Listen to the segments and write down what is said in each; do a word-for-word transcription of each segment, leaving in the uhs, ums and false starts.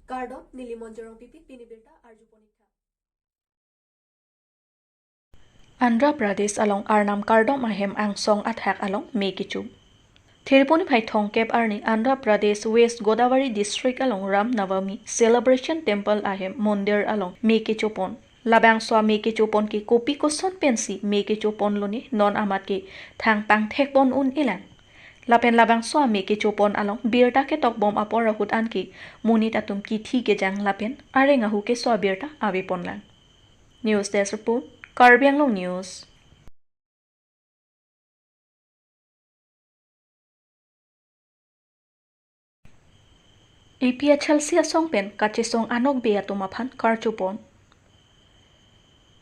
Kardom, neli Monjorong Pipi, pini birta arju pon-ik tha. Andhra Pradesh along Arnam kardom ahem angsong athak along me kecho. Therpo niphai thomkep arni Andhra Pradesh West Godavari District along Ram Navami Celebration Temple ahem mondir along me kecho pon. Labangso ame kecho pon ke kopi koson pensi me kecho ponlo ne non amat ke thang pangthek pon un-elang. Lapen labangso ame kecho pon along birta ketok bom apor ahut anke monit atum kithi kejang lapen areng ahu keso abirta ave ponlang. News Desk Report, Karbi Anglong News. A P H L C asong pen kachesong anokbe atum aphan karcho pon.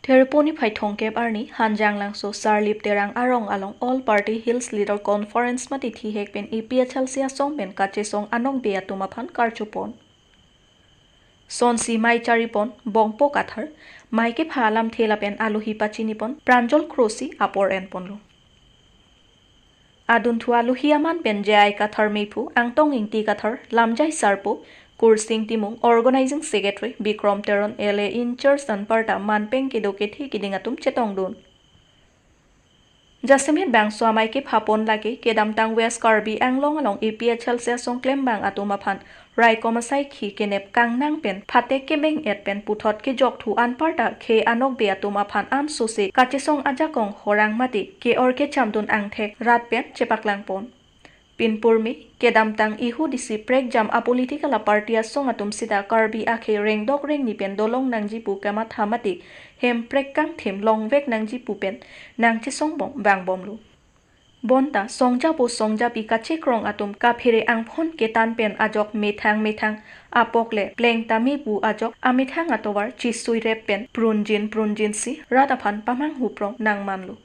Therpo niphai thomkep arni Hanjanglangso Sarlip Terang arong along All Party Hills Leader Conference mate thihek pen A P H L C asong pen kachesong anokbe atum aphan karcho pon. Sonsi mei chari pon Bongpo Kathar, mei kepha alamthe lapen alohi pachini pon Pranjal Kro si apor en ponlo. Adunthu alohi aman pen J I Kathar mephu, Angtong Ingti Kathar, Lamjai Sarpo, Kursing Timung, Organizing Secretary Bikrom Teron, L A in-charge anparta manpeng kedo kethe keding atum chetongdun. Jasemet bangso amei kepha pon lake kedamtang West Karbi Anglong along A P H L C asong klembang atum aphan raikom asaikhi kenep kangnang pen phatek kebeng-et pen puthot kejokthu anparta khei anokbe atum aphan ansose kachesong ajakong horang mate ke-or kechamdun angthek rat pen chepaklang pon. Pinpurme, kedamtang ihu disi prekjam a-political a-party asong atum sita Karbi akhei rengdok rengni pen dolong nangji pu kamatha mate hemprek kangthim longvek nangji pu pen nangchesong bom vangbomlo. Bonta songjapo songjapi kachekrong atum kaphere angphon ketan pen ajok methang methang apok le pleng tame pu ajok amethang atovar chisui rep pen prunjin prunjin si rat aphan pamanghu prong nangmanlo.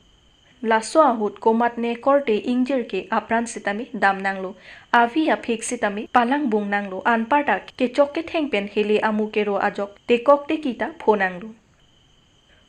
Laso ahut komatne korte ingjir ke apran sitame damnanglo, avi aphik sitame palangbung nanglo, anparta kechok ketheng pen hele amu kero ajok tekok teki ta phonanglo.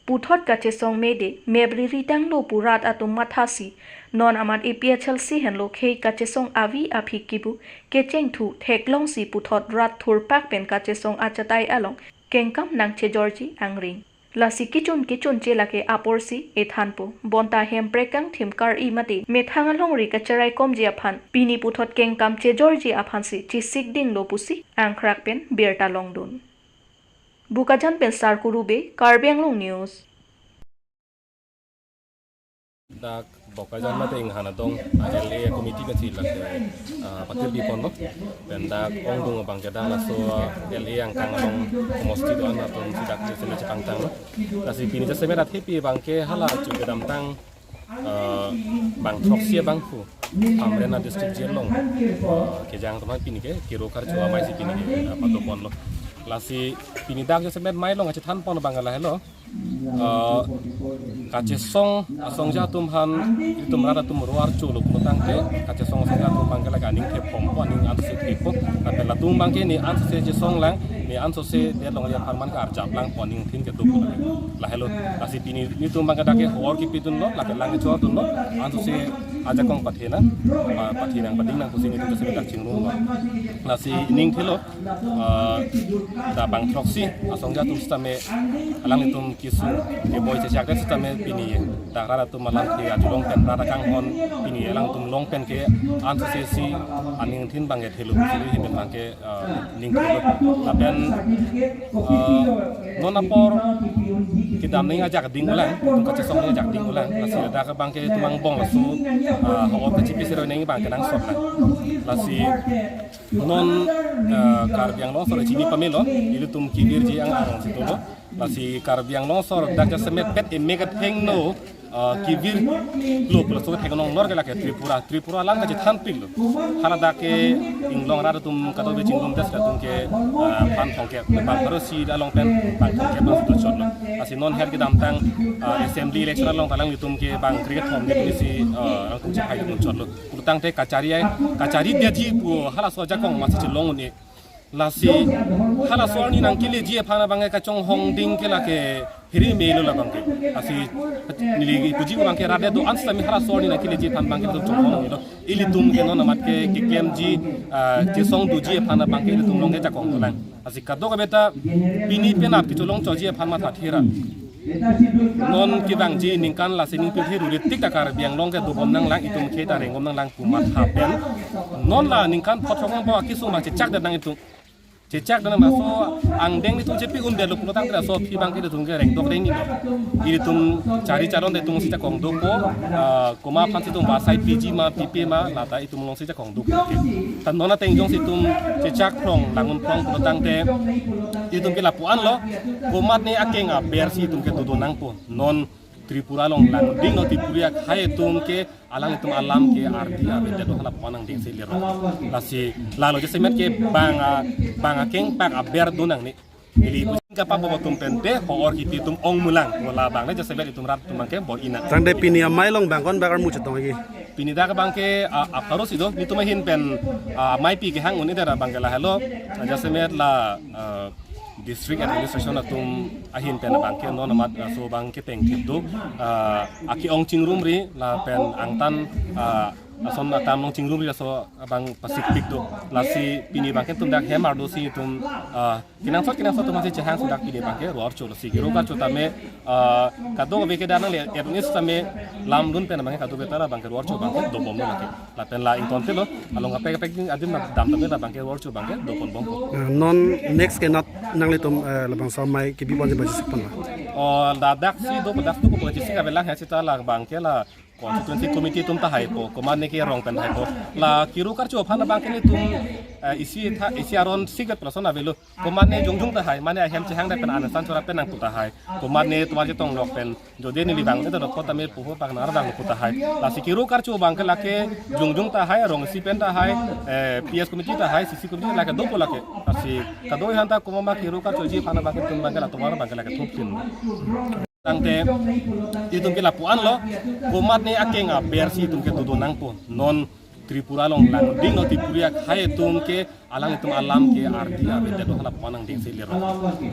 Puthot kachesong mede, mebri ritanglo pu rat atum mathasi, non amat A P H L C henlo khei kachesong avi aphik kibu kechengthu theklongsi puthot rat thurpak pen kachesong achatai along kengkam nangchejorji angring. Lasi kichun kichun che lake aporsi ethanpo. Bonta hemprek kangthim kar-i mate methang alongri kacheraikomji aphan pini puthot kengkam chejorji aphansi chisik dinglo pusi angkrak pen birta longdun. Bokajan pen Sarkuru Bey, Karbi Anglong News. Dak Bokajan mate inghan adong, ah, L A committee pensi lake, ah, pakirpi ponlo. Pen dak ongdung abang ke dak laso, ah, L A angkang along komosti do-an atum si dak jasemet chepangtanglo. Lasi pini jasemet athepi abang ke hala chu kedamtang, ah, bang throksi abangphu Amrena district jail along, ah, kejang atum aphan pini ke kero karcho amei si pini ke, ah, pado ponlo. Lasi pini dak jasemet mei along kachethan pon abang ke lahelo. Ah, kachesong asongja atum aphan, itum rat atum ro-archolo pulotangte, kachesong asongja atum abang ke lake aning thepompo, aning ansose thepo. Lapen latum abang ke ne ansose chesonglang, ne ansose det longri aphan man ke arjaplang pu aning thin kedo pu lake. Lahelo, lasi pini netum abang ke dak ke hor kipidunlo, lake lang kechordunlo, ansose ajakong pathenang, pa-, pathenang, padingnang pusi netum jasemet dak chingrumlo. Lasi ning thelo, ah, dak bang throksi asongja atum sitame alanglitum kesung keboi chechakdet sitame pini dak rat atum alamthe arjulong pen rat akanghon pini alangtum long pen ke ansose si aning thin abang ke thelo pusi him abang ke, ah, ning thelo. Lapen, ah, non apor kedam ning ajak ding ulang, itum kachesong ning ajak ding ulang, lasi dak abang ke itum angbong laso, ah, ho kachipi sero ning abang ke nangsot lang. Lasi non, eh, Karbi Anglong asor chini pamelo, ilitum kevirji ang ang si dolo. Lasi Karbi Anglong asor dak jasemet pet emek athengno, eh, kevirlo pu laso theklong lor ke lake Tripura, Tripura alam kachethanpiklo. Hala dak ke inglong rat atum kadokave chingrum das atum ke, eh, bang thomkep, bang pharo si along pen bang thomkep bang sutu chotlo. Lasi non her kedamtang, eh, assembly election along alanglitum ke bang kre-thom ke si, eh, alangtum chephai dun chotlo. Pulotangte kachari ai, kachari dia ji pu halaso ajakong masi chelong un-e. Lasi halaso arni nangkeleji aphan abang ke kachonghong ding ke lake hiri melo labang ke. Lasi neli puji abang ke rat do-an sitame halaso arni nangkeleji aphan abang ke chonghong lo. Ilitum ke non amat ke keklemji, ah, chesong doji aphan abang ke ilitum long ke jakong dolang. Lasi kadokave ta pini penap kecholong choji aphan matha thera. Non kevangji ningkan lasi ningpil thero ri tik ta Karbi Anglong ke dobom nanglang, itum ke ta rengbom nanglang pu matha pen. Non la ningkan phot thok nangpo akesung abang chechak det nang itum. Chechak det nang, laso angdeng nelitum chepi-un detlo pulotangte laso aphi abang ke nelitum ke rengdok reng ni lo. Ilitum chari chalon te itum si chakong dopo, ah, komat aphan si itum vasai piji ma pipe ma lata itum along si chakong dopo. Ta non ateng jongsi itum chechak phrong, lang-un phrong pulotangte itum ke lapu-an lo, komatne akeng aber si itum ke dodo nangpo. Non Tripura along langding lo, Tripura akhei atum ke alanglitum alam ke ardi avedetlo, hala pu-an angdeng si lirlo. Lasi lalo jasemet ke bang a, bang akeng pak aber do nangne. Ili puji kapabop atum pen te ho-or kipi atum ong mulang. Wala bang le jasemet itum rat atum abang ke bor-i nang. Tangte pini amei along bang ko-an bak armu chetong lagi? Pini dak abang ke, ah, aparo si do, nelitum ahin pen, ah, ameipi kehang un-edet abang ke lahelo. Jasemet la, ah, district administration atum ahin pen abang ke non amat, ah, laso abang ke tengthip do, ah, ake-ong chingrumri lapen angtan, ah, lason atam along chingrumri laso abang pasikpik do. Lasi pini abang ke itum dak hem ardo si itum, ah, kenangsot kenangsot atum si chehang sudak pini abang ke ro-archo. Lasi kiro karcho tame, ah, kadokave ke dak nangle etnis tame lamdun pen abang ke kadokave ta la abang ke ro-archo abang ke dobomlo lake. Lapen la ingtontelo, along kaprek kaprek adim dam tame la abang ke ro-archo abang ke doponbompo. Ah, non next ke nat nanglitum, eh, labangso amei kebi ponji bajisik pon la? O, ladak si dopo, dak dopo bajisik avelang he seta la abang ke la constituency committee atum ta haipo, komatne ke rong pen haipo. La kiro karcho aphan abang ke nelitum, eh, isi tha, isi aron sikvet percent avelo. Komatne jongjung ta hai, mane ahem chehang det pen anesan chora pen nang pu ta hai. Komatne tovar chetong lok pen jodi neli bang te dokot tame puho bang nar bang pu ta hai. Lasi kiro karcho abang ke lake jongjung ta hai, rong isi pen ta hai, eh, P S committee ta hai, C C committee lake dopo lake. Lasi kado-an ta komat ma kiro karchoji aphan abang ke itum abang ke la tovar abang ke lake thupin. Tangte itum ke lapu-an lo, komatne akeng aber si itum ke dodo nangpo. Non Tripura along langding lo, Tripura akhei atum ke alanglitum alam ke ardi avedetlo, hala pu-an angdeng si lirlo.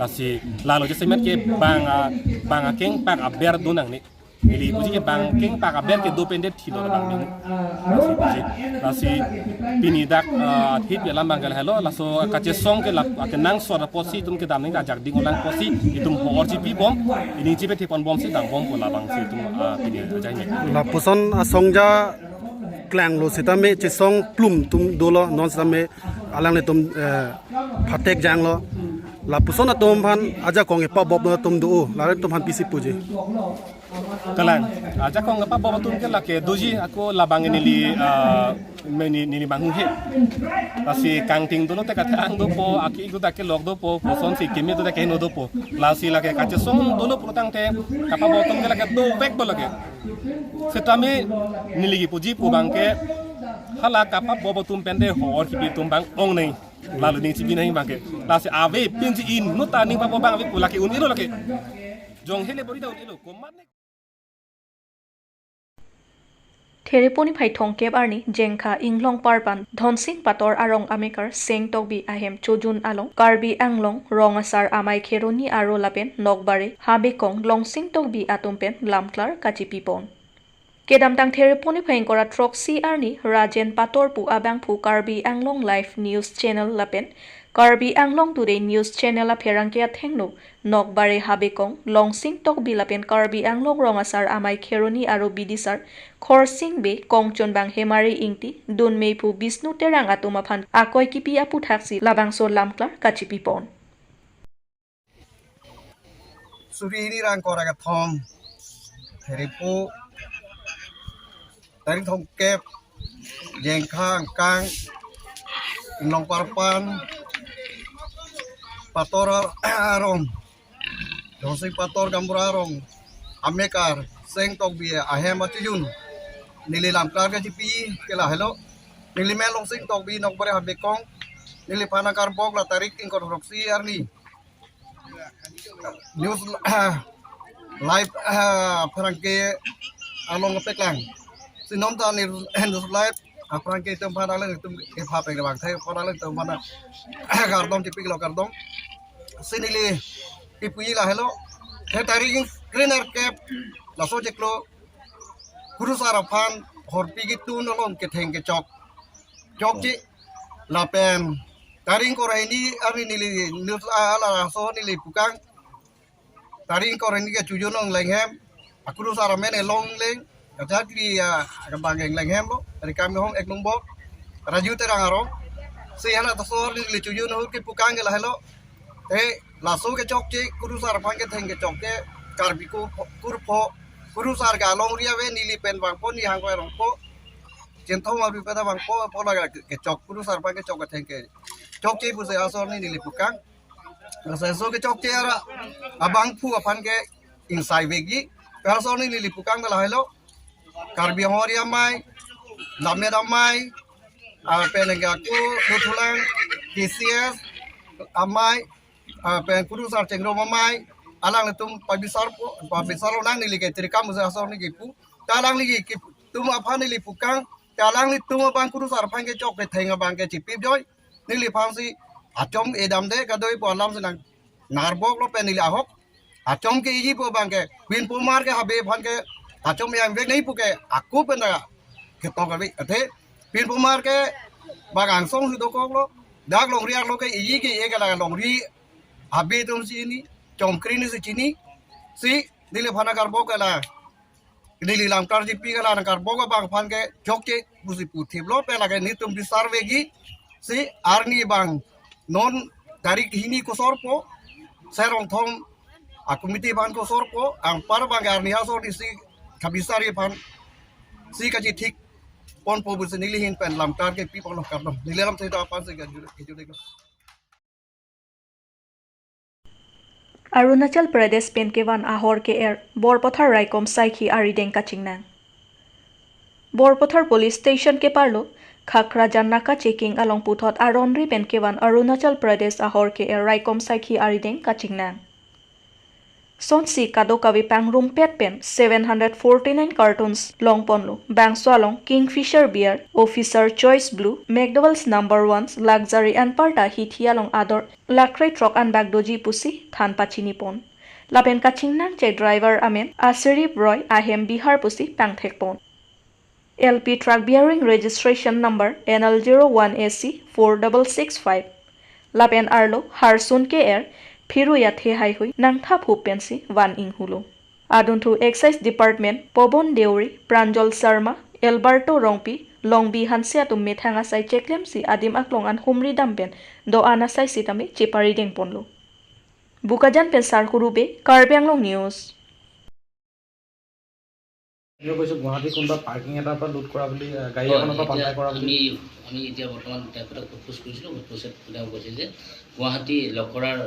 Lasi lalo jasemet ke bang a, bang akeng pak aber do nangne. Ili puji ke bang akeng pak aber kedo pen det thilo abang ding. Lasi puji. Lasi pini dak, ah, athip alam abang ke lahelo, laso kachesong ke lap, ah, kenangsot apotsi itum kedam ning ajak ding olang apotsi itum ho-or chipibom, ining chipe theponbom si dambompo labang si itum, ah, pini ajaine. Lapuson asong ja klanglo sitame chesong plum atum dolo, non sitame alanglitum, eh, phatek janglo. Lapuson atum aphan ajakong kepaboplo atum do, la atum aphan pisi puji? Kalang, ajakong kepabop atum ke lake doji, ako labang neli, ah, me ne, neli manghu he. Lasi kangting dolo te kathe-ang dopo, aki iku dak kelok dopo, kosonsi keme do dak keheno dopo. Lasi lake kachesong dolo pulotangte kapabop atum ke lake dovekpo lake. Sitame neli kipuji pu abang ke hala kapabop atum pen te ho-or kipi atum abang ong nai. Lalo ning chibi nai abang ke. Lasi ave pinji inut ta ning pabop abang ave pu lake un-elo lake. Jong hele bor-i ta un-elo. Komatne Thereponi phai thongkep arni Jengkha Inglong Parpan Dhonsing Pator arong amekar Seng Tokbi ahem chojun along Karbi Anglong Rong Asar Amei Kheroni Aro lapen Nokbare Habekong Longsing Tokbi atum pen lamklar kachipipon. Kedamtang Thereponi phai ingkoi ra throksi arni Rajen Pator pu abangphu Karbi Anglong Live News Channel lapen Karbi Anglong Today News Channel apherangke athengno Nokbare Habekong Longsing Tokbi lapen Karbi Anglong Rong Asar Amei Kheroni Aro Bidisar Khorsing Bey, Kongchonbang Hemari Ingti, Dunmeiphu Bisnu Terang atum aphan akoi kipi aputhaksi labangso lamklar kachipipon. Suri hini ra ingkoi ra kethom, Therepo, tarik thongkep, Jengkha angkang, Inglong Parpan, Pator ar-, arong, Dhonsing Pator Gaonbura arong amekar Seng Tokbi ahem achojun neli lamklar kachipi ke lahelo. Neli men Longsing Tokbi, Nokbare Habekong. Neliphan akarbok la tarik ingkoi ra throksi arni News Live, ah, apherangke along kepeklang. Si non ta News, News Live apherangke atum aphan alanglitum kepha peng abang thai aphan alanglitum aphan kardom chipiklo kardom. Si neli kipuji lahelo. He tarik kre nerkep laso chiklo kurusar aphan horpi ketun along ketheng kechok chokche lapen Tarik ingkoi ra hini arni neli news a-, ala aso neli pukang. Tarik ingkoi ra hini ke Chojun Nong Langhem. Akurusar amen Elong Leng. Kachakli ya, kabang Eng Langhem lo. Tarik kami hong ek nombor. Raju Terang arong. Si hala ta asor neli Chojun ahut kepukang ke lahelo. Eh, laso kechokche, kurusar aphan ketheng kechokche, Karbi ko, kurpho, kurusar ke alongri ave, neli pen vangpo, nihang ko erongpo. Chinthong avi peta vangpo, po laga kechok, kurusar aphan kechok ketheng kechokche pusi asor neli pukang. Laso kechokche ra abangphu aphan ke ingsai vekji. Asor neli pukang ta lahelo. Karbi Anglong Amei, Lammet Amei, ah, pen ke ako, Luthulang, K C S Amei, ah, pen Kurusar Chengrum Amei, alanglitum pabisarpo, pabisar lonang neli ke tirikam usa asor neli kepu, ta alangli ke, ketum aphan neli pukang, ta alanglitum abang kurusar aphan kechok ketheng abang ke chipip joi, neliphan si achom edam de kadoi pu alam si nang narbok lo pen neli ahok. Achom ke-eji pu abang ke, pinpomar ke habe aphan ke, achom yang vek nai pu ke, ako pen ta ketok ave. Athe, pinpomar ke, bang angsong si dokok lo, dak longri arlo ke, eji ke-e ke la longri, habe atum si chini, chomkri ni si chini, si, neliphan akarbok ke la, neli lamkar jipi ke la nangkarbok abang aphan ke chokche pusi puthip lo pen lake netum bisar vekji si arni abang non tarik hini kosorpo Sai Rongthom a committee aphan kosorpo anpar abang ke arni asor neli si kabisari aphan si kachithik ponpo pusi neli ahin pen lamkar kepi ponlo kardom. Neli alam theda aphan si kejut kejut. Arunachal Pradesh pen kevan ahor ke-er Borpathar raikom saikhi arideng kachingnang. Borpathar Police Station keparlo Khakrajan naka checking along puthot aronri pen kevan Arunachal Pradesh ahor ke-er raikom saikhi arideng kachingnang. Sonsi kadokave pangrumpet pen seven hundred forty-nine cartons longponlo. Bangso along Kingfisher Beer, Officer Choice Blue, McDowell's Number One, Luxury anparta hithi along ador lakh kre throk anbak doji pusi than pachinipon. Lapen kachingnangchek driver amen Asirip Roy, ahem Bihar pusi pangthekpon. L P truck bearing registration number N L zero one A C four double six five. Lapen arlo Harsun ke-er Phiru Yathe haihui nangthaphup pensi van inghulo. Adunthu Excise Department Pobon Deuri, Pranjal Sharma, Alberto Rongpi, Longbi Hanse atum methang asai cheklemsi adim aklong an humri dam pen do-an asai sitame cheparidengponlo. Bokajan pen Sarkuru Bey, Karbi Anglong News. আমি কৈছো গুৱাহাটী কোনোবা পাৰ্কিং এটাৰ পৰা লুট কৰা বুলি, আহ, গাড়ী হয়, এখনৰ পৰা এতিয়া পাল্টাই কৰা বুলি। আমি, আমি এতিয়া বৰ্তমান তেখেতক সোধ-পোছ কৰিছিলোঁ। সোধ-পোছত তেওঁ কৈছে যে গুৱাহাটী লখৰাৰ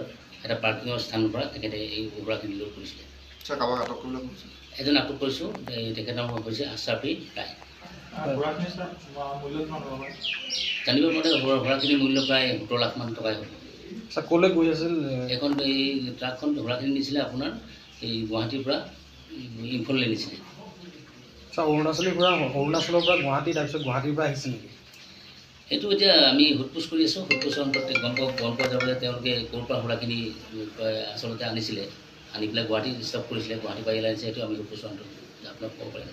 এটা পাৰ্কিঙৰ স্থানৰ পৰা তেখেতে এই সুৰাখিনি লুট কৰিছিলে। ছাৰ, কাৰোবাক আটক কৰিলে কৈছে? এজন আটক কৰিছোঁ, এই তেখেতৰ নাম হৈছে আশ্ৰাফি ৰায়। আহ, সুৰাখিনি ছাৰ, মা-, মূল্য কিমান হ'ব পাৰে? জানিব মতে সুৰা-, সুৰাখিনি মূল্য প্ৰায় সোতৰ লাখ মান টকাই হ'ব। ছাৰ, ক'লৈ গৈ আছিল? এখন এই ট্ৰাকখন সুৰাখিনি নিছিলে আপোনাৰ এই গুৱাহাটীৰ পৰা ইম্ফললৈ নিছিলে। ছাৰ, অৰুণাচলৰ পৰা, অৰুণাচলৰ পৰা গুৱাহাটী, তাৰপিছত গুৱাহাটীৰ পৰা আহিছিল নেকি? সেইটো এতিয়া আমি সোধ-পোছ কৰি আছোঁ। সোধ-পোছৰ অন্তত গম পোৱা, গম পোৱা যাব যে তেওঁলোকে ক'ৰ পৰা সুৰাখিনি, এ, আচলতে আনিছিলে, আনি পেলাই গুৱাহাটীত ষ্টক কৰিছিলে, গুৱাহাটীৰ পৰা ইয়ালৈ আনিছে, সেইটো আমি সোধ-পোছৰ অন্তত আপোনাক ক'ব পাৰিম।